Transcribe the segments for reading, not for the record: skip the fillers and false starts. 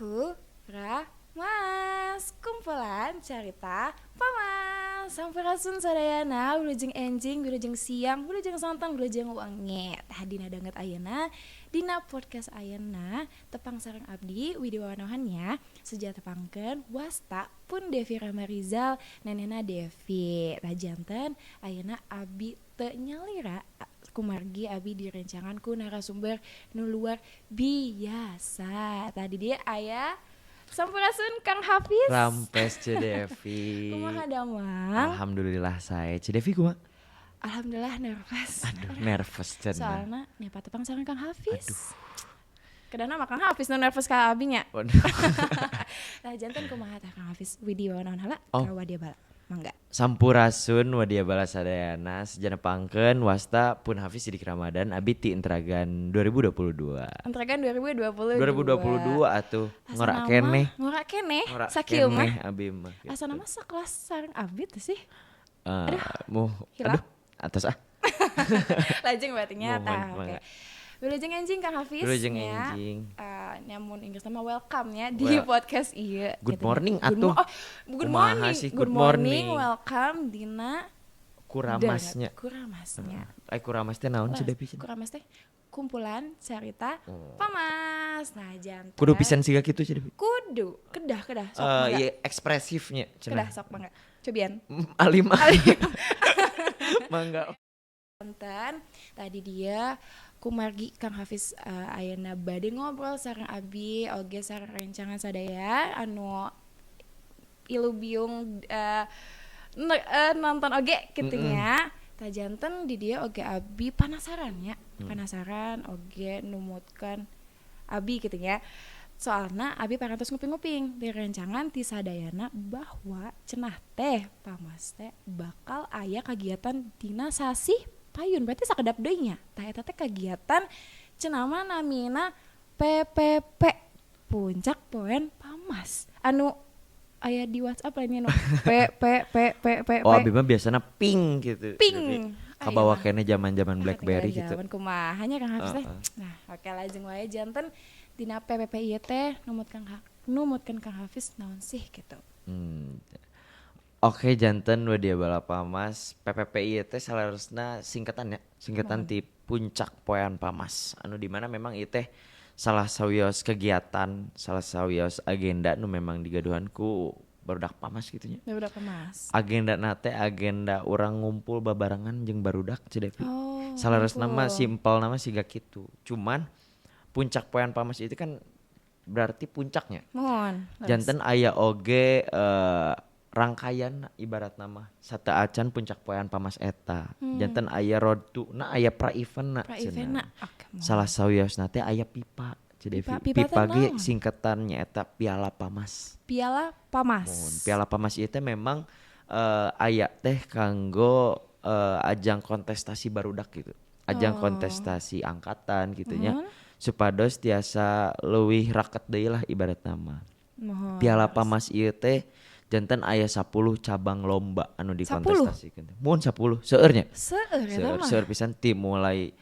Kuramas, kumpulan cerita Pamas. Sampurasun sadayana, wilujeng enjing, wilujeng siang, wilujeng sonten, wilujeng wengi. Tah dina danget ayeuna, dina podcast ayeuna tepang sareng abdi Widi Wawanohan ya. Seja tepangkeun wasta pun Devi Ramarizal, nenena Devi. Tah janten ayeuna abi teu nyalira kumargi abi direncangan ku narasumber nu luar biasa. Tadi dia aya. Sampurasun, Kang Hafiz. Rampes, Ce Devi. Kumaha damang? Alhamdulillah sae. Ce Devi kumaha? Alhamdulillah, nervous. Aduh, nervous cenah. Soalna nya tepang sareng Kang Hafiz. Aduh. Kedana mah Kang Hafiz nu nervous ka abi nya. Waduh. Nah, janten kumaha tah, Kang Hafiz? Widi wawanan heula Oh. ka wadia bala. Mangga. Sampurasun wadia bala sadayana, seja nepangkeun wasta pun Hafiz Sidik Ramadan, abi ti Intragan 2022. Intragan 2022. 2022 atuh, Asa ngorak nama keneh. Ngorak keneh. Ngorak Sakieu mah. keneh abi mah gitu. Asa nama sakelas sareng abi teh sih. Eh, muh, Hilap. aduh, atas ah. Lajeng berarti nya Mohon, tah, oke. mangga. Wilujeng enjing, Kang Hafiz. Wilujeng nya. enjing. Nya mun Inggris mah welcome ya di Well, podcast ieu. Good gitu. morning Good atuh. oh, good Kumaha morning. sih, Good good morning, morning. welcome dina Kuramasnya. Kuramasnya. Eh, kuramas teh naon, Ce Devi? Kuramas teh kumpulan cerita Oh. Pamas. Nah, janten. Kudu pisan siga kitu, Ce Devi. Kudu, kedah kedah sok Eh, mangga. iya, ekspresifnya Kedah cenah. sok mangga. Cobian. Alim. Mangga. Konten tadi dia kumargi Kang Hafiz ayeuna bade ngobrol sareng abi oge sareng rencangan sadaya anu ilu biung nonton oge kitu nya. Tah janten di dia oge abi penasaran ya, penasaran oge numutkan abi kitu nya, soalna abi parantos nguping-nguping di rencangan ti sadayana bahwa cenah teh Pamas teh bakal aya kegiatan dina sasih payun, berarti sakedap deui nya. Tah, eta teh kegiatan cenah mah namina PPP, Puncak Poean Pamas, anu aya di WhatsApp lainnya nu P P P P P Oh, P. abi mah biasana ping gitu. Ping. Jadi, kabawa keneh zaman-zaman Ah, BlackBerry ketinggalan gitu. zaman kumaha nya, Kang Hafiz teh. Heeh. Nah, oke, lajeng wae janten dina PPP ieu teh numutkeun Kang Hafiz naon sih gitu. Oke, janten wadia bala Pamas, PPP ieu teh saleresna singkatan ya, singkatan ti Puncak Poean Pamas. Anu di mana memang ieu teh salah sawios kegiatan, salah sawios agenda nu memang digaduhan ku barudak Pamas gitu nya. Udah Pamas. Agenda na teh agenda urang ngumpul babarengan jeung barudak, Ce Devi. Oh, Saleresna mah ngumpul. simpel nama siga kitu. Cuman Puncak Poean Pamas itu kan berarti puncaknya. Mohon. Leres. Janten aya oge rangkaian ibarat nama sateuacan Puncak Poean Pamas eta. Janten aya road to na, aya pra event na. Pra event na. Oke, mohon. Salah sawiosna teh aya pipa, Ce Devi. Pipa, pipa teh Pipa ge naon? singkatannya eta Piala Pamas. Piala Pamas. Mohon. Piala Pamas itu memang aya teh kanggo ajang kontestasi barudak gitu. Ajang kontestasi angkatan gitu nya. Mohon. Supados tiasa leuwih raket deui lah ibarat nama. Mohon. Piala Pamas ieu teh janten aya 10 cabang lomba anu 10? dikontestasikan. Mohon, 10 seueur nya. Seueur eta Seueur, mah. seueur pisan ti mulai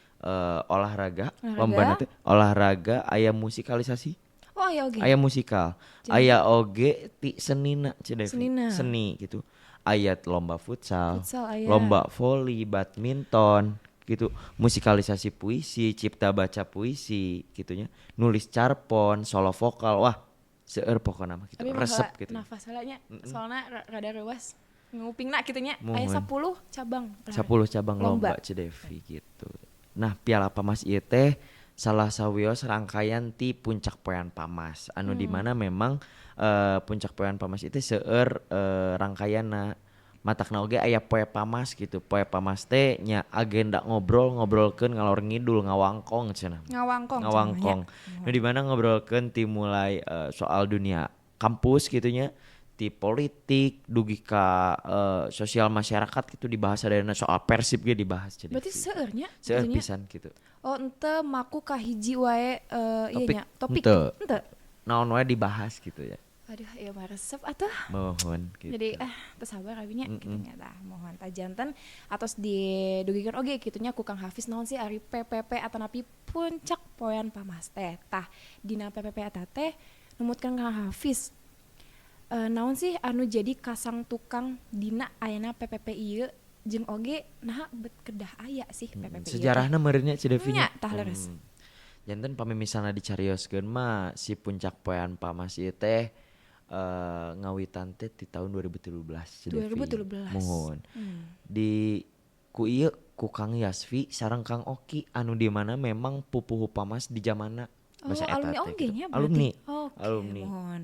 olahraga, Olahraga. lomba teh olahraga, aya musikalisasi, Oh, aya oge. aya musikal, aya oge ti senina, Ce Devi. Senina. Seni gitu. Aya lomba futsal, Futsal aya. lomba voli, badminton gitu, musikalisasi puisi, cipta baca puisi gitunya, nulis carpon, solo vokal, wah seueur pokokna mah gitu, Abi mah resep heula gitu. nafas heula nya, soalna rada reuas ngupingna kitu nya. Aya Mohon. 10 cabang. 10 cabang Lomba. lomba, Ce Devi gitu. Nah, Piala Pamas ieu teh salah sawios rangkaian ti Puncak Poean Pamas anu di mana memang Puncak Poean Pamas itu seueur rangkaianna, matakna oge aya Poe Pamas gitu. Poe Pamas teh nya agenda ngobrol, ngobrolkeun ngalor ngidul, ngawangkong cenah. Ngawangkong. Ngawangkong. Nu di mana ngobrolkeun ti mulai soal dunia kampus gitu nya, ti politik dugi ka sosial masyarakat gitu dibahas sadayana, soal Persib ge dibahas jadi. Berarti seueur nya. Seueur gitunya. pisan gitu. Oh, ente maku ka hiji wae ieu Topik. nya, topik. Henteu. Henteu. Naon wae dibahas gitu ya. Aduh, ieu mah resep atuh. Mohon gitu. Jadi ah, teu sabar abinya kitu nya tah. Mohon tah janten atos didugikeun oge kitu nya ku Kang Hafiz naon sih ari PPP atanapi Puncak Poean Pamas teh. Tah, dina PPP eta teh Numutkeun Kang Hafiz. Naon sih anu jadi kasang tukang dina ayana PPP ieu jeung oge naha bet kedah aya sih PPP ieu teh? Sejarahna meureun nya Ci Devi Nya, nya. tah leres. Janten pami misalna dicarioskeun mah si puncak poean Pamas ieu teh ngawitan teh di tahun 2013 Ci Devi. 2013. Muhun. Di ku ieu ku Kang Yasfi sareng Kang Oki anu di mana memang pupuhu Pamas di zamanna. Oh, Basa eta alumni teh oge gitu. nya berarti. Alumni. Oke, Alumni. muhun.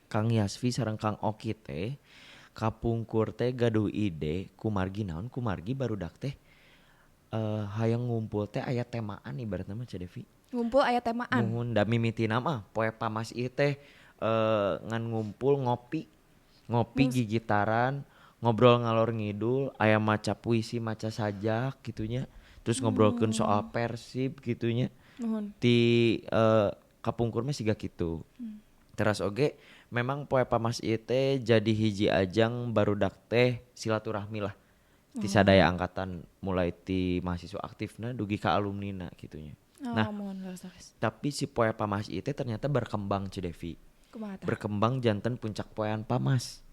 Kang Yasfi sareng Kang Oki teh kapungkur teh gaduh ide kumargi naon kumargi barudak teh hayang ngumpul teh aya temaan ibaratna mah Ci Devi. Ngumpul aya temaan. Muhun da mimitina mah poe Pamas ieu teh ngan ngumpul ngopi. Ngopi gigitaran, ngobrol ngalor ngidul, aya maca puisi, maca sajak gitunya. Terus ngobrolkeun soal Persib gitunya. Muhun. Ti kapungkur mah siga kitu. Teras oge memang poe Pamas ieu teh jadi hiji ajang barudak teh silaturahmi lah. Ti sadaya angkatan mulai ti mahasiswa aktifna dugi ka alumnina gitunya. Oh, Nah, muhun leres-leres. tapi si poe Pamas ieu teh ternyata berkembang Ci Devi. Kumaha tah? Berkembang janten puncak poean Pamas.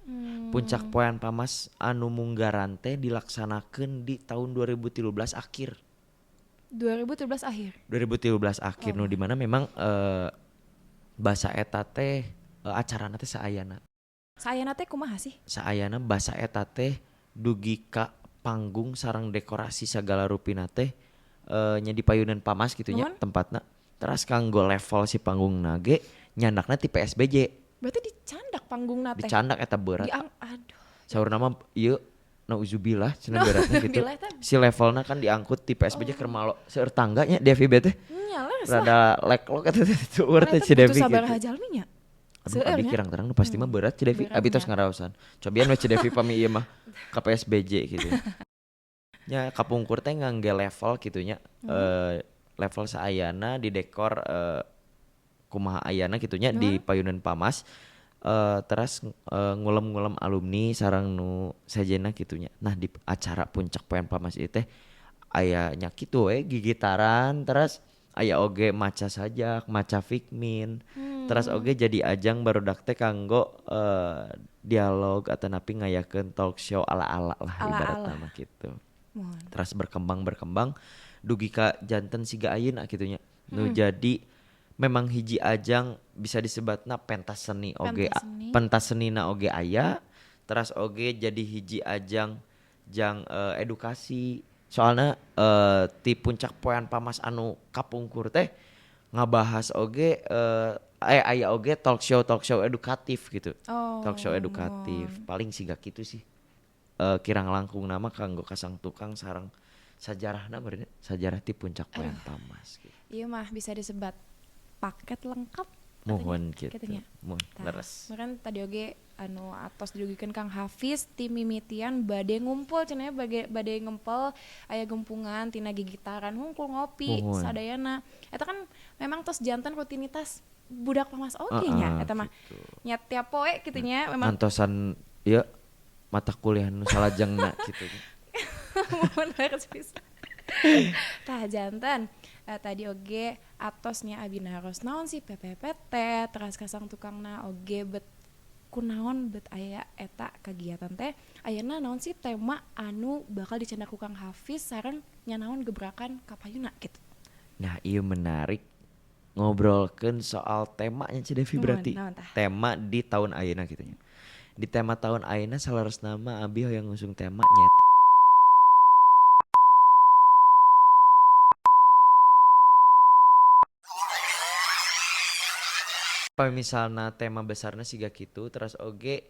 Puncak poean Pamas anu munggaran teh dilaksanakeun di tahun 2013 akhir. 2013 akhir. 2013 akhir nu di mana memang basa eta teh acarana teh saayana. Saayana teh kumaha sih? Saayana basa eta teh dugi ka panggung sareng dekorasi sagala rupina teh nya di payunan Pamas gitu nya Nuhun. tempatna. Teras kanggo level si panggungna ge nyandakna ti PSBJ. Berarti dicandak panggungna teh. Dicandak eta berat. Aduh. Saurna mah ieu nauzubillah cenah beratna gitu. Nauzubillah teh. Si levelna kan diangkut ti PSBJ keur malo seueur tangga nya di FIB teh. Nya leres lah. Rada leklok eta teh seueur teh Ternyata Ci Devi butuh sabaraha gitu. jalmi nya. Aduh, Seueur abi nya. kirang terang nu pasti mah berat Ci Devi. Berat Abi tos nya. ngaraosan. Cobian we Ci Devi pami ieu mah ka PSBJ gitu. Nya kapungkur teh ngangge level kitu nya. Level saayana di dekor kumaha ayana kitu nya di payunan Pamas. Teras ngulem-ngulem alumni sareng nu sejenna kitu nya. Nah di acara puncak poean Pamas ieu teh aya nya kitu we gigitaran teras aya oge maca sajak, maca fikmin. Teras oge jadi ajang barudak teh kanggo dialog atanapi ngayakeun talk show ala-ala lah ibaratna Ala-ala. mah kitu. Muhun. Teras berkembang dugi ka janten siga ayeuna kitu nya. Nu jadi memang hiji ajang bisa disebatna pentas seni oge Pentas seni. pentas senina oge aya teras oge jadi hiji ajang jang edukasi soalna ti puncak poean Pamas anu kapungkur teh ngabahas oge aya oge talk show edukatif gitu. Oh, Talk show edukatif paling siga kitu sih. Kirang langkung nama kanggo kasang tukang sareng sajarahna meureun sajarah ti puncak poean Pamas gitu. Iya mah bisa disebat paket lengkap. Muhun gitu. Katanya. Muhun Tah, leres. meureun tadi oge anu atos didugikeun Kang Hafiz ti mimitian bade ngumpul cenah bade ngempel aya gempungan tina gigitaran hungkul ngopi Muhun. sadayana. Eta kan memang tos janten rutinitas budak Pamas oge nya eta mah. Gitu. Nya tiap poe kitu nya memang Ngantosan ieu mata kuliah nu salajengna gitu. Muhun leres pisan. Tah janten tadi oge atosnya abi naros naon sih PPPT teras kasang tukangna oge bet kunaon bet aya eta kegiatan teh ayeuna naon sih tema anu bakal dicandak ku Kang Hafiz sareng nya naon gebrakan kapayuna gitu. Nah, iya menarik ngobrolkeun soal temanya Ci Devi Nuhun, berarti. naon tah? Tema di tahun ayeuna gitu nya. Di tema tahun ayeuna saleresna mah abi hoyong ngusung tema nyet. Misalna tema besarna siga kitu terus oge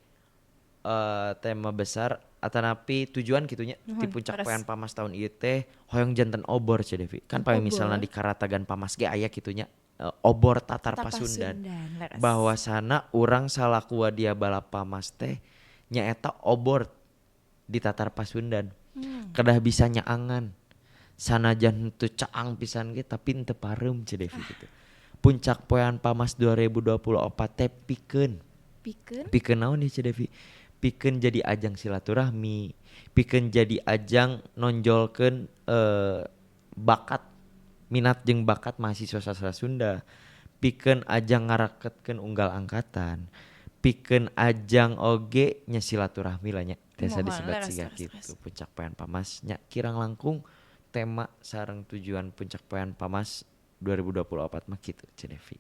tema besar atanapi tujuan kitunya di Nuhun, puncak leres. poean Pamas tahun ieu teh hoyong janten obor Ci Devi. Kan pami misalna Obor. di Karatagan Pamas ge aya kitunya obor Tatar Tatar Pasundan. Pasundan, leres. Bahwasana urang salaku wadia balap Pamas teh nyaeta obor di Tatar Pasundan. Kedah bisa nyaangan. Sanajan henteu caang pisan ge tapi henteu pareum Ci Devi gitu. Puncak poean Pamas 2024 teh pikeun. Pikeun? Pikeun naon nih Ci Devi? Pikeun jadi ajang silaturahmi, pikeun jadi ajang nonjolkeun bakat minat jeung bakat mahasiswa sastra Sunda. Pikeun ajang ngaraketkeun unggal angkatan, pikeun ajang oge nya silaturahmi lah nya, tiasa Mohon, disebat leres, siga leres, gitu leres. Puncak Poean Pamas nya. Kirang langkung tema sareng tujuan Puncak Poean Pamas 2024 mah kitu, Ceu Devi.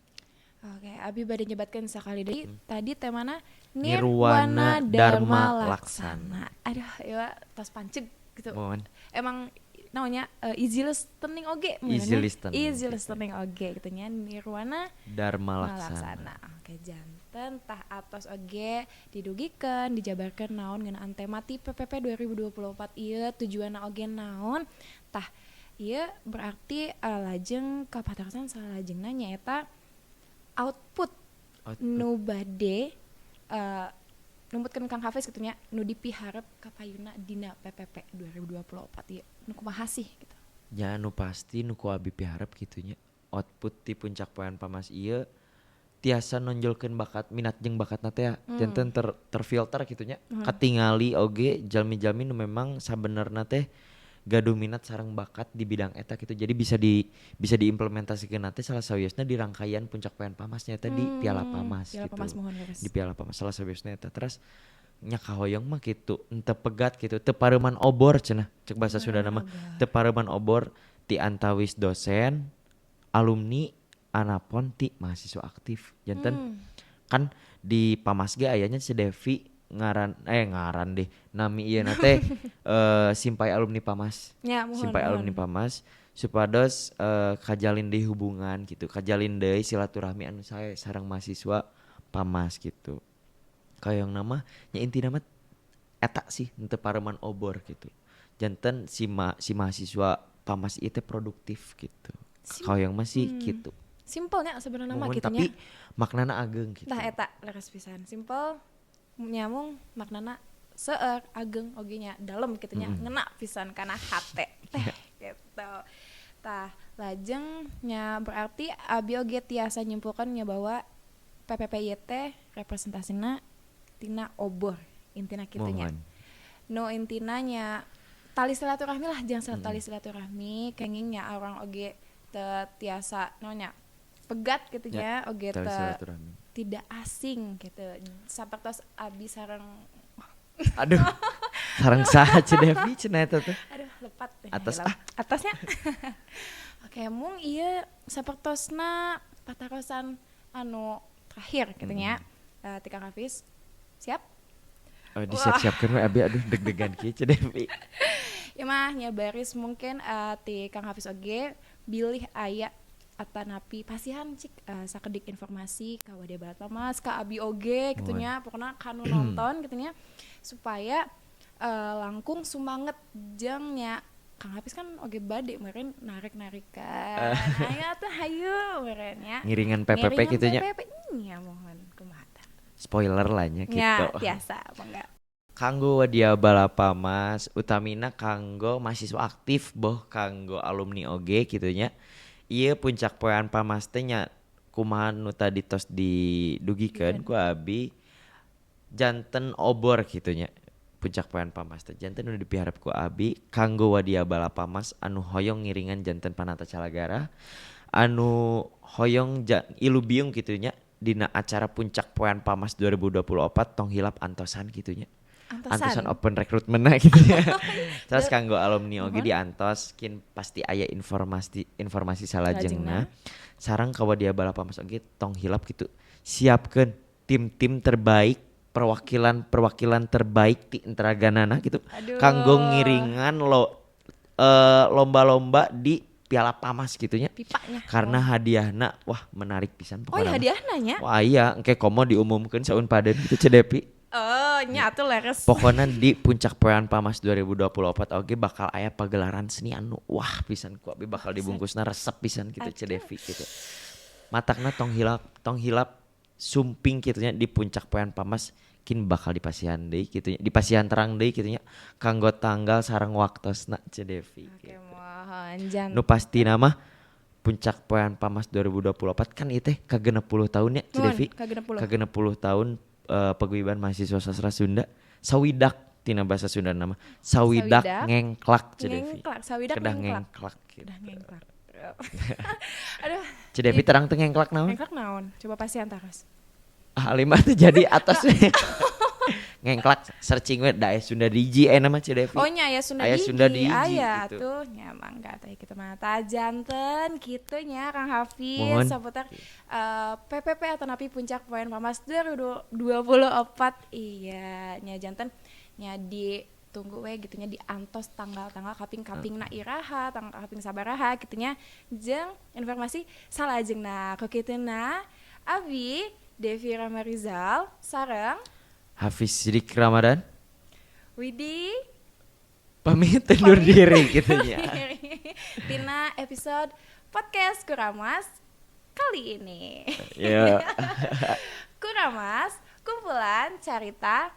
Oke, abi bade nyebatkeun sakali deui. Tadi temana Nirwana Nirwana Dharma Dharma Laksana. Laksana. Aduh, ya tos panceg gitu. Mohon. Emang namanya easy listening oge meureun Easy nya. listening, Easy gitu. listening oge gitu nya, Nirwana Dharma Laksana. Laksana. Oke, janten tah atos oge didugikeun, dijabarkeun naon ngeunaan tema ti PPP 2024 ieu, tujuanna oge naon. Tah ieu berarti lajeng ka patarosan salajengna nyaeta output, Output. nu bade numutkeun Kang Hafiz kitu nya, nu dipiharep kapayuna dina PPP 2024 ieu nu kumaha sih gitu. Ya, nu pasti nu ku abi piharep kitu nya, output ti Puncak Poean Pamas ieu tiasa nonjolkeun bakat, minat jeung bakatna teh janten terfilter kitu nya, katingali oge jalmi-jalmi nu memang sabenerna teh gaduh minat sareng bakat di bidang eta gitu. Jadi bisa diimplementasikeun teh salah sawiosna di rangkaian Puncak Poean Pamas nya teh di Piala Pamas Piala gitu. Pamas, mohon leres. Di Piala Pamas salah sawiosna eta. Terus nya kahoyong mah gitu, henteu pegat gitu, teu pareuman obor cenah cek bahasa Sunda mah, teu pareuman obor ti antawis dosen, alumni, anapon ti mahasiswa aktif. Janten kan di Pamas ge ayanya si Devi ngaran, ngaran deh, nami ieu na teh Simpai Alumni Pamas. Ya, mohon, Simpai mohon. Alumni Pamas supados kajalin deui hubungan gitu, kajalin deui silaturahmi anu sae sareng mahasiswa Pamas gitu. Kahoyong nama nya intina mah eta sih, henteu pareuman obor gitu. Janten si mahasiswa Pamas ieu teh produktif gitu. Kahoyong mah sih gitu. Simpelnya sebenarnya mah Mohon, gitu tapi nya. Maknana ageng gitu. Tah eta leres pisan. Simpel nyamung maknana seueur ageng oge nya, dalem kitu nya, ngena pisan kana hate teh gitu. Tah lajeng nya berarti abi oge tiasa nyimpulkan nya bahwa PPPY teh representasina tina obor intina kitu nya. Mohon. Nu intina nya tali silaturahmi lah, jangan tali silaturahmi kenging nya orang oge teu tiasa naon nya pegat gitu nya oge tali teu silaturahmi. Tidak asing gitu sapertos abi sareng Aduh, sareng saha Ceu Devi cenah eta teh? Aduh, lepat deh. Atas, Hilap. ah. Atasnya. Oke, mung ieu sapertosna patarosan anu terakhir gitu nya. Ti Kang Hafiz siap? Oh, disiap-siapkeun we abi, aduh, deg-degan kieu Ceu Devi. Ya mah nya baris mungkin ti Kang Hafiz oge bilih aya atanapi pasihan cik sakedik informasi ka Wadia Balat Pamas, ka abi oge gitu nya, pokoknya kanu nonton gitu nya supaya langkung sumanget jeung nya Kang Hafiz kan oge bade meureun narik-narikan. Ayo tuh hayu meureun nya. Ngiringan PPP Ngiringan gitu nya. PPP nya, mohon kumaha tah. Spoiler lah nya gitu. Nya biasa mangga. Kanggo Wadia Balapamas, utamina kanggo mahasiswa aktif boh kanggo alumni oge gitu nya. Ieu Puncak Poean Pamas teh nya kumaha nu tadi tos didugikeun ku abi, janten obor gitu nya. Puncak Poean Pamas teh janten nu dipiharep ku abi kanggo Wadia Balapamas anu hoyong ngiringan janten panata calagara, anu hoyong ilubiung gitu nya dina acara Puncak Poean Pamas 2024, tong hilap antosan gitu nya. Antosan. Antosan open recruitment gitu ya. Terus kanggo alumni oge diantos kin pasti aya informasi informasi salajengna. Sareng ka Wadia Balapamas oge tong hilap gitu. Siapkeun tim-tim terbaik, perwakilan-perwakilan terbaik ti intraganana gitu. Aduh. Kanggo ngiringan lo lomba-lomba di Piala Pamas gitu nya. Pipanya. Karena hadiahna wah menarik pisan Oh iya pokokna mah., hadiahna nya. Wah iya, engke komo diumumkeun saunpadeun gitu, Ceu Depi. Oh, nya atuh leres. Pokoknya di Puncak Poean Pamas 2024 oge bakal aya pagelaran seni anu wah pisan, ku abi bakal dibungkusna resep pisan gitu, Ceu Devi gitu. Matakna tong hilap sumping kitu nya di Puncak Poean Pamas, kin bakal dipasihan deui kitu nya, dipasihan terang deui kitu nya kanggo tanggal sareng waktosna, Ceu Devi Oke, gitu. Mohon jan. Nu pasti nama Puncak Poean Pamas 2024 kan ieu teh ka 60 tahun ya, Ceu Nuhun, Devi. ka 60. Ka 60 tahun Paguyuban Mahasiswa Sastra Sunda, sawidak tina bahasa Sunda nama sawidak, Sawidak. ngengklak, Ceu Devi. Ngengklak, sawidak Kedah ngengklak. ngengklak gitu. Kedah ngengklak. Aduh. Ci Devi terang teu ngengklak naon? Ngengklak naon? Coba pasti antaros. Ah, lima tuh jadi atas ngengklak searching we da aya Sunda Digi aya nama Ci Devi. Oh nya aya Sunda Aya Digi. Sunda Digi Aya gitu. tuh nya mangga teh kitu mah janten kitu nya Kang Hafiz Mohon. saputar PPP atau napi Puncak Poean Pamas 2024, iya nya janten nya di tunggu we gitu nya, diantos tanggal-tanggal kaping-kaping na iraha, tanggal kaping sabaraha gitu nya, jeung informasi salajengna. Ku kituna abi Devi Ramarizal sareng Hafiz Sidik Ramadan Widi pamit undur diri gitu nya. Tina episode podcast Kuramas kali ini. Ya. Kuramas, kumpulan carita.